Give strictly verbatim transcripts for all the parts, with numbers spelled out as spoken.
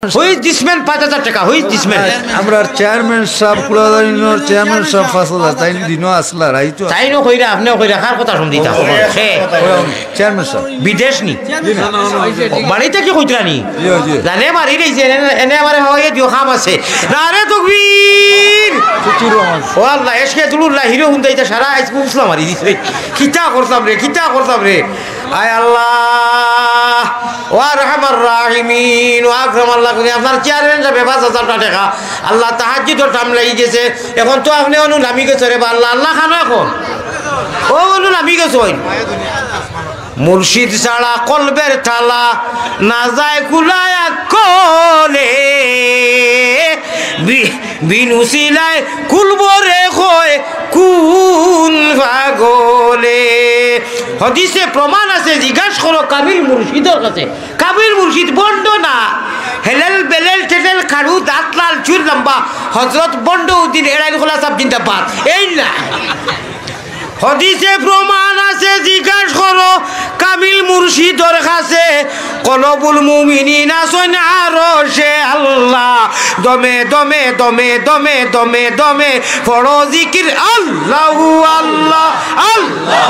হুইজ দিছমেন পাঁচ হাজার টেকা, হুইজ দিছমেন। আমরার চেয়ারম্যান সাব, কুলাউজান ইউনিয়নর চেয়ারম্যান সাব পাঁচ হাজার, তাইন দিনও আছলা, রাইতো। তাইনও কইরা, আপনেও কইরা, কার কথা হুনতা? হে। Chairman sub. বিদেশ নি? বাড়িত থাকি কইতরা নি? জি, জি। জানে মারি রইছে, এনে, এনে আমারে হওয়াইয়া দিও, কাম আছে। নারে তকবীর! ও আল্লাহ, এশকে দুলুল্লাহ, হিরো হুন্দাইতে সারা আইজ মুসলা মারি দিছে। কিতা করতাম রে, কিতা করতাম রে? আয় আল্লাহ, ও আরহামার রাহিমিন, ও আকরাম আল্লাহ, আপনে আপনার চেয়ারম্যান সাবে পাঁচ হাজার টেকা, আল্লাহ, তাহাজ্জুদর টাইম লাগি গেছে, এখন তো আপনে অনু নামি গেছে রে বা আল্লাহ, আল্লাহ খানো এখন, ও অনু নামি গেছে অইন। মুর্শিদ ছাড়া কলবের তালা না যায় খুলায় আকলে, বি-, বিন উসিলায় খুলবো রে কয় কুন পাগলে। হদিসে প্রমাণ আছে, জিজ্ঞাস করো কামিল মুর্শিদর কাছে। কামিল মুর্শিদ ভন্ড না, হেলেল বেলেল ঠেলেল খাড়ু দাঁত লাল চুল লম্বা হজরত ভন্ড উদ্দিন এড়াইল খোলা সাব জিন্দাবাদ। এই না। হদিসে প্রমাণ আছে, জিজ্ঞাস করো কামিল মুর্শিদর কাছে। কলবুল মুমিনিন আছইন আরশে আল্লাহ। দমে দমে দমে দমে দমে দমে পড়ো জিকির আল্লাহু আল্লাহ আল্লাহ।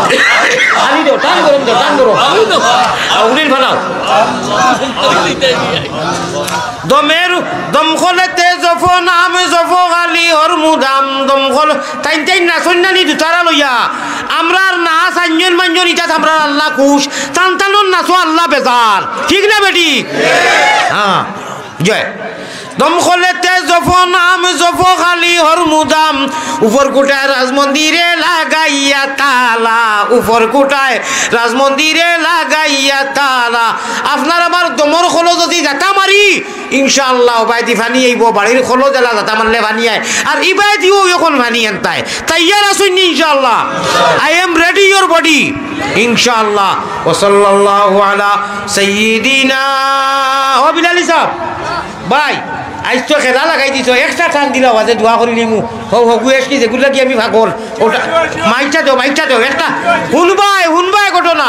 খালি দেও, টান করো, টান করো। আউলিন ফালাও। দমের দমখলেতে জফো নাম জফো খালি হর মুদাম দমখল তাইন তাইন নাচইন নানি দুতারা লইয়া। আমরার নাচ আঞ্জন মাঞ্জন ইটাত আমরার আল্লাহ খুশ। টান টানর নাচো আল্লাহ বেজার। ঠিক না বেটি? হ্যাঁ। জয়। দমখলেতে জফো নাম জফো খালি হর মুদাম। উপর কোটায় রাজমন্দিরে লাগাইয়া তালা। উপর কোটায় রাজমন্দিরে লাগাইয়া তালা। আপনার আমার দমর খলো যদি জাতা মারি, ইনশাআল্লাহ, ওবায়দি ফানি আইবো, বাড়ির খলো জেলা যাতা মারলে ফানি আয়। আর ইবায়দিও এখন ফানি আনতায়। তাইয়ার আছইন নি ইনশাআল্লাহ? I am ready your body। ইনশাআল্লাহ। ওয়া সাল্লাল্লাহু আলা সাইয়্যিদিনা। ও বিলালি সাব, ভাই, আইজ তো খেলা লাগাই দিছো, একটা টান দিলা, ওয়াজে দোয়া করি লিমু। হো, হগু এসকি যেগুলা কি আমি পাগল। ওটা মাইকটা দেও, মাইকটা দেও, একটা হুনবায়, হুনবায় ঘটনা।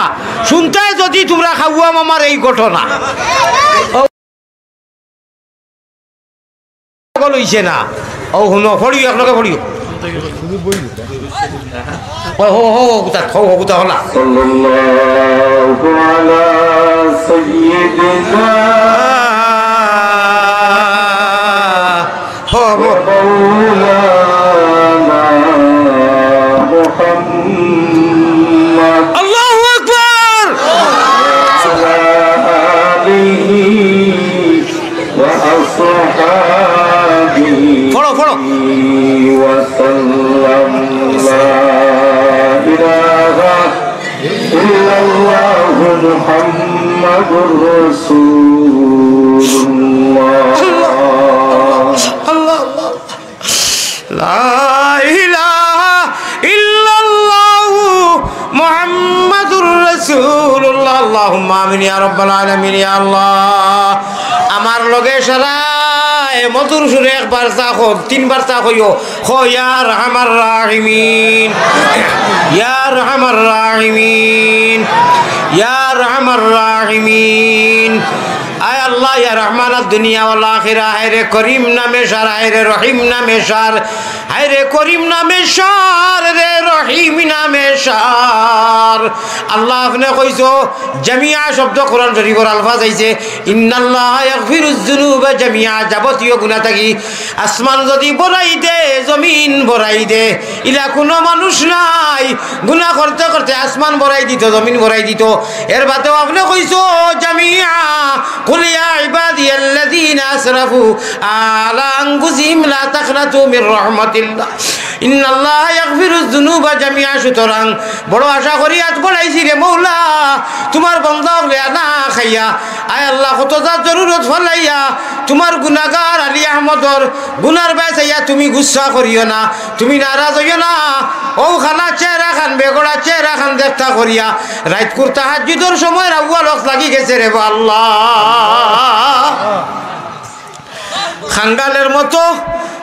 শুনতায় যদি তোমরা খাওয়া মামার এই ঘটনা। পাগল অইছে না। ও হুনো, পড়িও, এক লগে পড়িও। ও হো, হো, হো, গুতা, হো, হো, গুতা হলা। صلى الله على سيدنا হো, হো। ومولانا محمد আল্লাহু আকবার। وعلى آله وأصحابه পড়ো, পড়ো। وسلم। لا إله إلا الله محمد رسول الله। আল্লাহ, আল্লাহ। লা ইলাহা ইল্লাল্লাহু মুহাম্মাদুর রাসূলুল্লাহ। আল্লাহুম্মা আমিন ইয়া রাব্বাল আলামিন ইয়া আল্লাহ। আমার লগে সারায় মধুর সুরে একবার চা কও, তিনবার চা কইও। কও, ইয়া আরহামার রাহিমিন, ইয়া আরহামার রাহিমিন, ইয়া আরহামার রাহিমিন। আয় আল্লাহ, ইয়া রহমান আদ দুনিয়া ওয়াল আখিরা, হায় রে করিম নামে সার, হায় রে রহিম নামে সার, হায় রে করিম নামে সার, রে রহিম নামে সার। আল্লাহ, আপনে কইছো, জামিয়া শব্দ কোরআন শরীফর আলফাজ আইছে, ইন্নাল্লাহা ইয়াগফিরুজ যুনুবা জামিয়া, যাবতীয় গুনাহ থাকি। আসমান যদি ভরাই দে, জমিন ভরাই দে, ইলা কুনু মানুষ নাই। গুনাহ করতে করতে আসমান ভরাই দিতো, জমিন ভরাই দিতো। এর বাদেও আপনে কইছো জামিয়া, কুল ইয়া ইবাদিয়াল্লাযীনা আসরাফু আলা আনফুসিহিম লা তাকনাতু মির রাহমাতিল্লাহ। ইন্নাল্লাহা ইয়াগফিরুয যুনুবা জামিআ। সুতরাং বড় আশা করি আত বাড়াইছি রে মৌলা, তুমার বন্দা অকলে না খাইয়া, আয় আল্লাহ, কত যার জরুরত ফালাইয়া, তুমার গুনাগার আলী আহমদর গুনার বায় চাইয়া তুমি গুসা করিও না, তুমি নারাজ অইও না। অউ খানা চেহারা খান, বেগড়া চেহারা খান দেখতা করিয়া, রাইতকুর তাহাজ্জুদর সময় আউয়াল ওয়াক্ত লাগি গেছে রে বা আল্লাহ। খাঙ্গালের মতো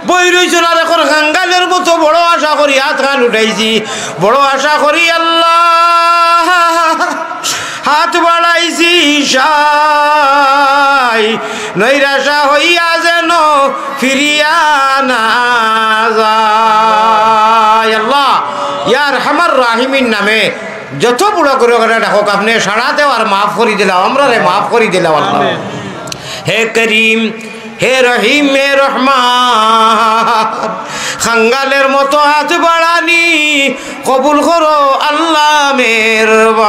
বই রইছইন, আর এখন খাঙ্গালের মতো বড় আশা করি আত খান উঠাইছি, বড় আশা করি আল্লাহ হাত বাড়াইছি সাই, নৈরাশা হইয়া যেন ফিরিয়া না যায়। আল্লাহ, ইয়া আরহামার রাহিমিন নামে যত বড় করে ওখানে ডাকুক, আপনে সাড়া দেও আর মাফ করি দিলাও, আমরারে মাফ করি দিলাও আল্লাহ। হে করিম, হে রহিম, হে রহমান, খাঙ্গালের মতো হাত বাড়ানি কবুল করো আল্লাহ মেহেরবান।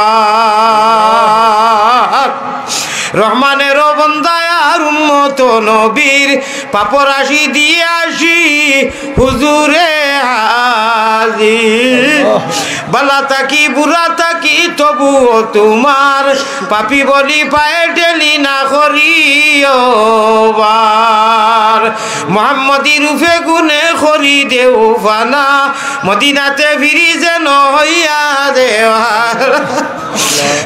রহমানেরও বন্দা আর উম্মত নবীর, পাপরাশি দিয়া আসি হুজুরে হাজির। বালা থাকি বুরা থাকি তবুও তোমার, পাপী বলি পায়ে ঠেলি না করিও বার। মোহাম্মদী রূপে গুণে করি দেও ফানা, মদিনাতে ফিরি যেন হইয়া দেওয়ার।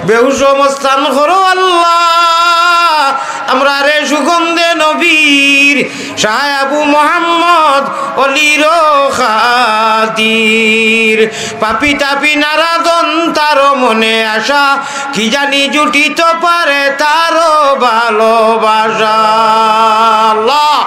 বেহুশ মস্তান করো আল্লাহ, আমরারে সুগন্ধে নবীর, শাহ আবু মোহাম্মদ অলির খাতির। পাপী তাপী নারাদন তারও মনে আশা, কি জানি জুটিত পারে তারও ভালোবাসা। আল্লাহ,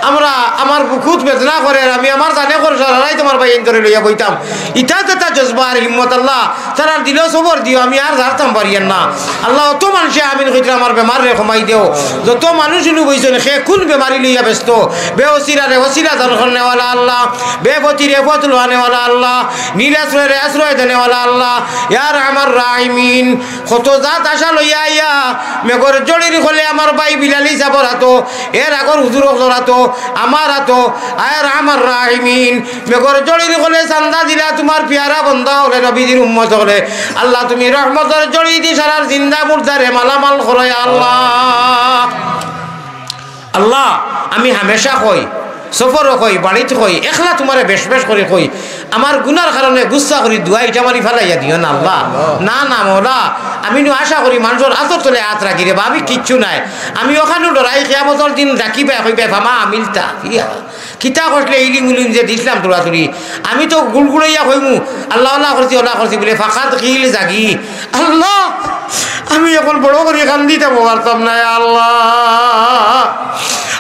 আমরা, আমার বুকুত বেদনা করের, আমি আমার জানে কর সারারাই তোমার ভাইয়াইন্তরে লইয়া বইতাম। ইতা যেতা জজবা আর হিম্মত আল্লাহ, তারার দিলো সবর দিও, আমি আর জারতাম পারিয়ার না। আল্লাহ, অত মানষে আমিন কইতরা, আমার বেমাররে কমাই দেও। যত মানুষ ইনু বইছইন, কে কুন বেমারি লইয়া ব্যস্ত, বে অছিলারে অছিলা দান করনেওয়ালা আল্লাহ, বে ফতিরে ফত লওয়ানেওয়ালা আল্লাহ, নিরাশ্রয়রে আশ্রয় দেনেওয়ালা আল্লাহ, ইয়া আরহামার রাহিমিন। কত জাত আশা লইয়া আইয়া, মেঘর জড়ির খলে আমার ভাই বিলালি সাবর আতো, এর আগর হুজুর অকলর আতো, আমার আতো, আয় আরহামার রাহিমিন। মেঘর জড়ির খলে চান্দা দিলা তোমার পিয়ারা বন্দা অকলে, নবীজির উম্মত অকলে। আল্লাহ, তুমি রহমতর জড়ি দি সারার জিন্দা মুর্দারে মালামাল করো, ইয়া আল্লাহ। আল্লাহ, আমি হামেশা কই, সফরও কই, বাড়িত কই, একলা তোমারে বেশ বেশ করি কই, আমার গুনার কারণে গুসা করি দুয়াই ইটা মারি ফালাইয়া দিও না আল্লাহ। না, না মওলা, আমি নু আশা করি মানষর আতর তলে আত রাখি রে বা, আমি কিচ্ছু নায়। আমি অখানউ ডরাই কিয়ামতর দিন ডাকিবায় কইবায়, "ফামা আমিলতা ফিহা।" কিতা করলে ইলিম উলিম যে দিছলাম তোরা তুরি, আমি তো গুড়গুড়াইয়া কইমু, "আল্লাহ, অলা করছি, অলা করছি" বুলে, ফাকাদ কিল জাগি। আল্লাহ, আমি অখন বড় করি কান্দিতাম পারতাম নায়, আল্লাহ।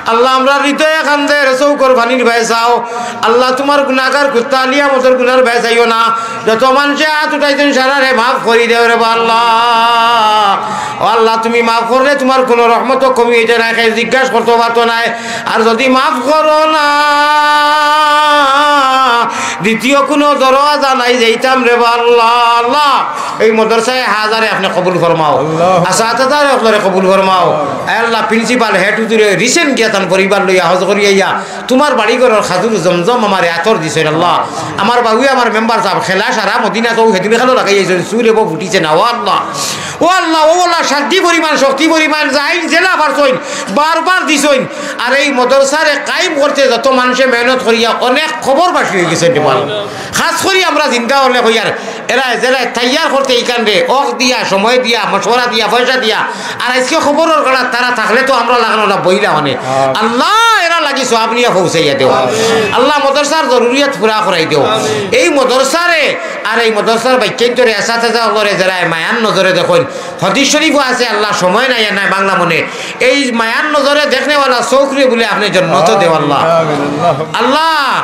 আল্লাহ, আমরার হৃদয়ে কান্দের, চউখর পানির বায় চাও। আল্লাহ, তোমার গুনাগার কুত্তা আলিয়া আমরার গুনার বায় চাইও না। যত মানষে আত উঠাইছইন, সারারে মাফ করি দেও রে বা আল্লাহ। ও আল্লাহ, তুমি মাফ করলে তোমার কুনু রহমত কমি অইতো নায়, কেউ জিজ্ঞাস করতো পারতো নায়। আর যুদি মাফ করো না, দ্বিতীয় কুনু দরওয়াজা নাই যাইতাম রে বা আল্লাহ। আল্লাহ, এই মাদ্রাসায় হাজারে আপনে কবুল ফরমাও। আল্লাহ। আসাতিজা অকলরে কবুল ফরমাও। আয় আল্লাহ, principal head হুজুরে recent গিয়া তান পরিবার লইয়া হজ করি আইয়া তোমার বাড়ি ঘরর খাজুর জমজম আমারে আতর দিছইন আল্লাহ। আমার বাবুয়ে আমার মেম্বার সাব খেলা সারা মদিনা তো হেদিন খেলো লাগাই আইছইন, সুরে বউ ফুটিছে না, ও আল্লাহ। ও আল্লাহ, ও আল্লাহ, সাধ্য পরিমাণ, শক্তি পরিমাণ, যাইন যেলা পারছইন, বারবার দিছইন। আর এই মাদ্রাসারে কায়েম করতে যত মানষে মেহনত করিয়া অনেক কবরবাসী অইগেছইন রে বা আল্লাহ। খাছ করি আমরা জিন্দা অকলে কইয়ার, এরা যেরা তৈয়ার করতে ইখানরে, অক দিয়া, সময় দিয়া, মশওয়ারা দিয়া, পয়সা দিয়া, আর আইজকে কবরর গাড়াত তারা থাকলে তো আমরা লাখান অলা বইলা অনে। আল্লাহ, এরার লাগি সওয়াব নিয়া পৌঁছাইয়া দেও। আল্লাহ, মাদ্রাসার জরুরিয়াত পুরা করাই দেও। এই মাদ্রাসারে আর এই মাদ্রাসার বাচ্চাইন্তরে, আসাতিজা অকলরে যেরা মায়ার নজরে দেখইন, হাদিস শরীফও আছে, আল্লাহ, সময় নাই আর নাই বাংলা মনে, এই মায়ার নজরে দেখনেওয়ালা চউখরে বুলে আপনে জন্নত দেও আল্লাহ। আল্লাহ,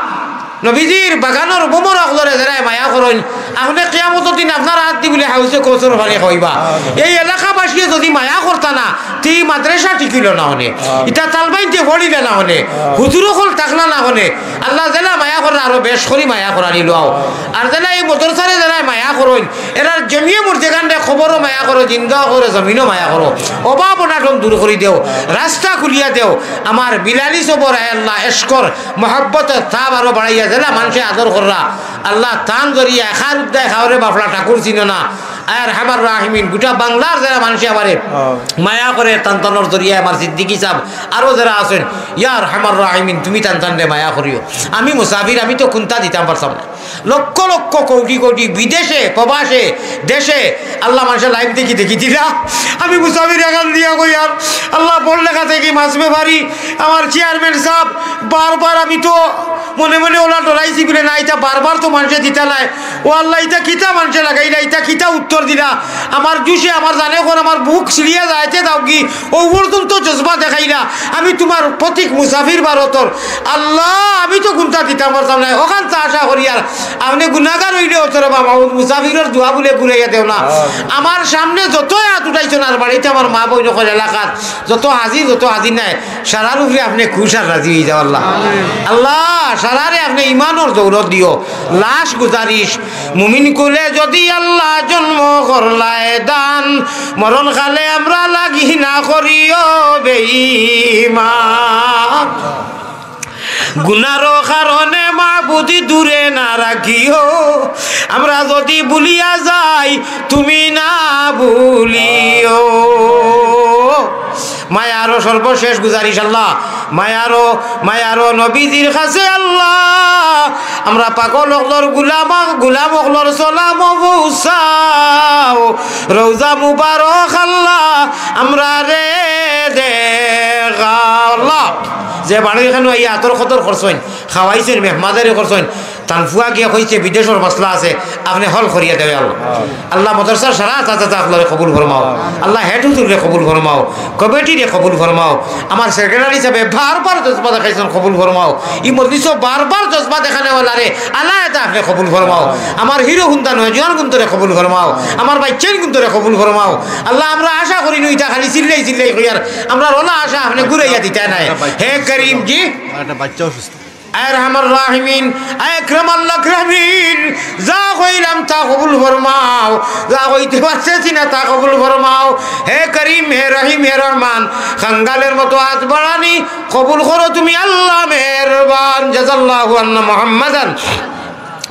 নবীজির বাগানর ভ্রমর অকলরে যেরা মায়া করইন, আপনে কিয়ামতর দিন আপনার আত দি বুলে হাউজে কৌসর পানি খাওয়াইবা। এই এলাকাবাসীয়ে যুদি মায়া করতা না, তে ই মাদ্রাসা টিকিলো না অনে, ইতা তালবাইন্তে পড়িলা না অনে, হুজুর অকল থাকলা না অনে। আল্লাহ, যেলা মায়া কররা আরো বেশ করি মায়া করানি লও। আর যেলা এই মাদ্রাসারে যেরা মায়া করইন, এরার জমিয়ে মুর্দেগানরে কবরও মায়া করো, জিন্দা অকলরে জমিনও মায়া করো। অভাব অনাটন দূর করি দেও, রাস্তা খুলিয়া দেও। আমার বিলালি সবর, আয় আল্লাহ, এশকর মহব্বতর তাপ আরো বাড়াইয়া যেলা মানষে আদর কররা, আল্লাহ, তান জরিয়া খার উদ্দায় খাওরে বাফলা ঠাকুর চিনো না। আয় আরহামার রাহিমিন, গুটা বাংলার যেরা মানষে আমারে মায়া করে, তান তানর জরিয়া আমার সিদ্দিকী সাব আরো যেরা আছইন, ইয়া আরহামার রাহিমিন, তুমি তান তানরে মায়া করিও। আমি মুসাফির, আমি তো কুন্তা দিতাম পারতাম না। লক্ষ লক্ষ কোটি কোটি বিদেশে, প্রবাসে, দেশে আল্লাহ মানষে live দেখি দেখি দিরা। আমি মুসাফির এখান দিয়া কই আর আল্লাহ বড় লেখা থাকি মাছ ব্যাপারী, আমার চেয়ারম্যান সাহেব, বারবার আমি তো মনে মনে ওলা ডরাইছি বলে না, ইতা বারবার তো মানষে দিতা নায়। ও আল্লাহ, ইতা কিতা মানষে লাগাইলা, ইতা কিতা উত্তর দিলা? আমার জুশে আমার জানে কর, আমার বুক ছিড়িয়া যাইতে দাওগি, ও পর্যন্ত জজবা দেখাইলা। আমি তুমার প্রতীক মুসাফির ভারতর। আল্লাহ, আমি তো কুন্তা দিতাম পারতাম নায়, অখানতা আশা করি আর আপনে গুনাগার অইলে অতরে বাবা, ও মুসাফিরর দোয়া বুলে ঘুরাইয়া দেও না। আমার সামনে যত আত উঠাইছইন আর বাড়িত আমার মা বইন অকল এলাকার যত হাজির, যত হাজির নায়, সারার উপরে আপনে খুশ আর রাজি অইযাও আল্লাহ। আল্লাহ, সারারে আপনে ইমানর দৌলত দিও। লাস্ট গুজারিশ, মুমিন কুলে যদি আল্লাহ জন্ম করলায় দান, মরণ কালে আমরা লাগি না করিও বেঈমান। গুনারো কারণে মাবুদি দূরে না রাখিও, আমরা যদি ভুলিয়া যাই তুমি না ভুলিও। মায়ারো সর্বশেষ গুজারিশ আল্লাহ, মায়ারো, মায়ারো নবীজির কাছে আল্লাহ, আমরা পাগল অকলর গুলাম, গুলাম অকলর সালাম পৌঁছাও। রওজা মুবারক আল্লাহ, আমরারে দেখাও আল্লাহ। যে বাড়ির এখানে এই আতর কদর করছইন, খাওয়াইছইন, মেহমানদারি করছইন, তান ফুয়া গিয়া কইছে বিদেশর মাসলা আছে, আপনে হল করিয়া দেও আল্লাহ। আল্লাহ মাদ্রাসার সারা চাচা চাচা আপনারে কবুল ফরমাও। আল্লাহ হেড হুজুররে কবুল ফরমাও, কমিটিরে কবুল ফরমাও। আমার সেক্রেটারি সাহেবে বারবার জজবা দেখাইছইন, কবুল ফরমাও। ই মজলিসও বারবার জজবা দেখানেওয়ালারে আল্লাহ এটা আপনে কবুল ফরমাও। আমার হিরো কুন্তা নয়, জোয়ান কুন্তরে কবুল ফরমাও। আমার বাইচ্চাইন কুন্তরে কবুল ফরমাও। আল্লাহ, আমরা আশা করি নু ইতা খালি চিল্লাই চিল্লাই কইয়ার, আমরার ওলা আশা আপনে ঘুরাইয়া দিতা নায়। হে করিম, জি? একটা বাচ্চা অসুস্থ। আয় আরহামার রাহিমিন, আয় আকরামাল আকরামিন, যা কইলাম তা কবুল ফরমাও, যা কইতে পারছি না তা কবুল ফরমাও। হে করিম, হে রহিম, হে রহমান, কাঙ্গালের মতো আত বাড়ানি কবুল করো তুমি আল্লাহ মেহেরবান। জাযাল্লাহু আন্না মুহাম্মাদান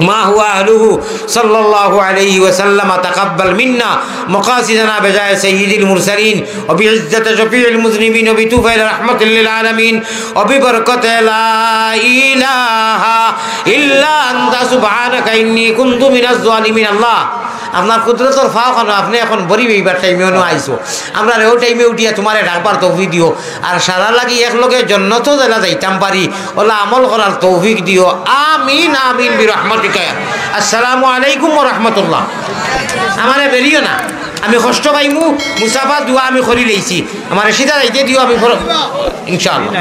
ما هو أهله صلى الله عليه وسلم. تقبل منا مقاصدنا بجاه سيد المرسلين وبعزة شفيع المذنبين وبطفيل رحمة للعالمين وببركة لا إله إلا أنت سبحانك إني كنت من الظالمين. আল্লাহ, আপনার কুদরতর ফাও খানো, আপনে এখন বড়ি বেইবার টাইমে অনু আইছো। আমরারে অউ টাইমে উঠিয়া তুমারে ডাকবার তৌফিক দিও। আর সারা লাগি একলগে জন্নতো যেলা যাইতাম পারি, ওলা আমল করার তৌফিক দিও। আমিন, আমিন, বিরহমাতিকা। আসসালামু আলাইকুম ওয়া রাহমাতুল্লাহ। আমারে বেরিও না, আমি কষ্ট পাইমু, মুসাফা দোয়া আমি করি লইছি, আমারে সিধা যাইতে দিও, আমি ফর-, ইনশাআল্লাহ।